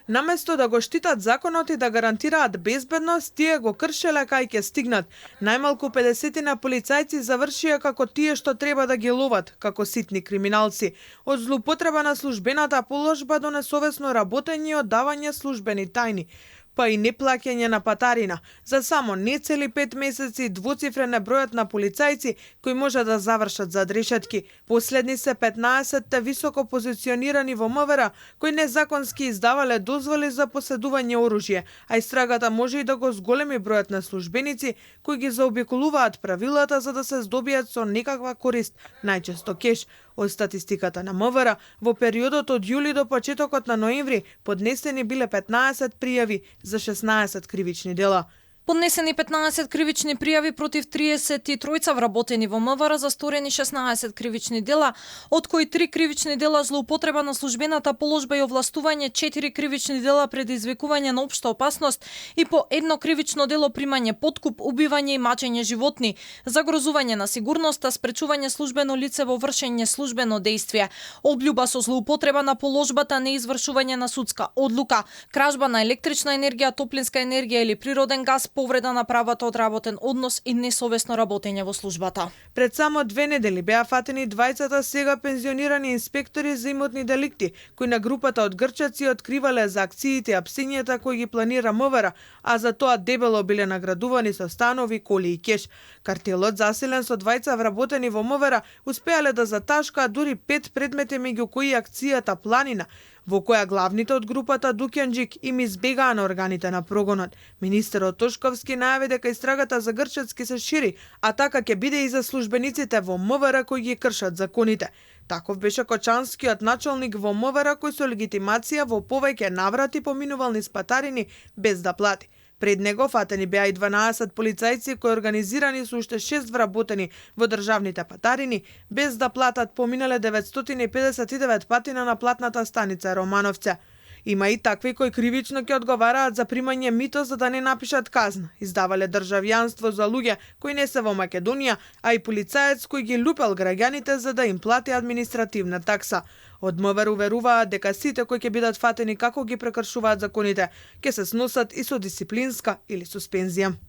Наместо да го штитат законот и да гарантираат безбедност, тие го кршеле кај ќе стигнат. Најмалку 50 на полицајци завршија како тие што треба да ги ловат, како ситни криминалци. Од злоупотреба на службената положба до несовесно работење и оддавање службени тајни, па и неплаќање на патарина. За само нецели 5 месеци двоцифрен е бројот на полицајци кои може да завршат зад решетки. Последни се 15 високо позиционирани во МВР кои незаконски издавале дозволи за поседување оружје, а истрагата може и да го зголеми бројот на службеници кои ги заобиколуваат правилата за да се здобијат со некаква корист, најчесто кеш. Од статистиката на МВР, во периодот од јули до почетокот на ноември поднесени биле 15 пријави за 16 кривични дела. Поднесени 15 кривични пријави против 33 вработени во МВР за сторени 16 кривични дела, од кои 3 кривични дела злоупотреба на службената положба и овластување, 4 кривични дела предизвикување на општа опасност и по едно кривично дело примање подкуп, убивање и мачење животни, загрозување на сигурноста, спречување службено лице во вршење службено дејствие, облјуба со злоупотреба на положбата, неизвршување на судска одлука, кражба на електрична енергија, топлинска енергија или природен газ, повреда на правата од работен однос и несовесно работење во службата. Пред само 2 недели беа фатени двајцата сега пензионирани инспектори за имотни деликти, кои на групата од грчаци откривале за акциите и апсињата кои ги планира МВР, а за тоа дебело биле наградувани со станови, коли и кеш. Картелот, засилен со двајца вработени во МВР, успеале да заташкаат дури 5 предмети, меѓу кои акцијата Планина, во која главните од групата Дукјанџик им избегаа на органите на прогонот. Министерот Тошковски најави дека истрагата за Грчацки се шири, а така ќе биде и за службениците во МВР кои ги кршат законите. Таков беше Кочанскиот началник во МВР кој со легитимација во повеќе наврати поминувал низ патарини без да плати. Пред него фатени беа и 12 полицајци кои организирани со уште 6 вработени во државните патарини без да платат поминале 959 пати на наплатната станица Романовци. Има и такви кои кривично ќе одговараат за примање мито за да не напишат казна. Издавале државјанство за луѓе кои не се во Македонија, а и полицаец кој ги лупел граѓаните за да им плати административна такса. Од МВР уверуваат дека сите кои ќе бидат фатени како ги прекршуваат законите, ќе се сносат и со дисциплинска или суспензија.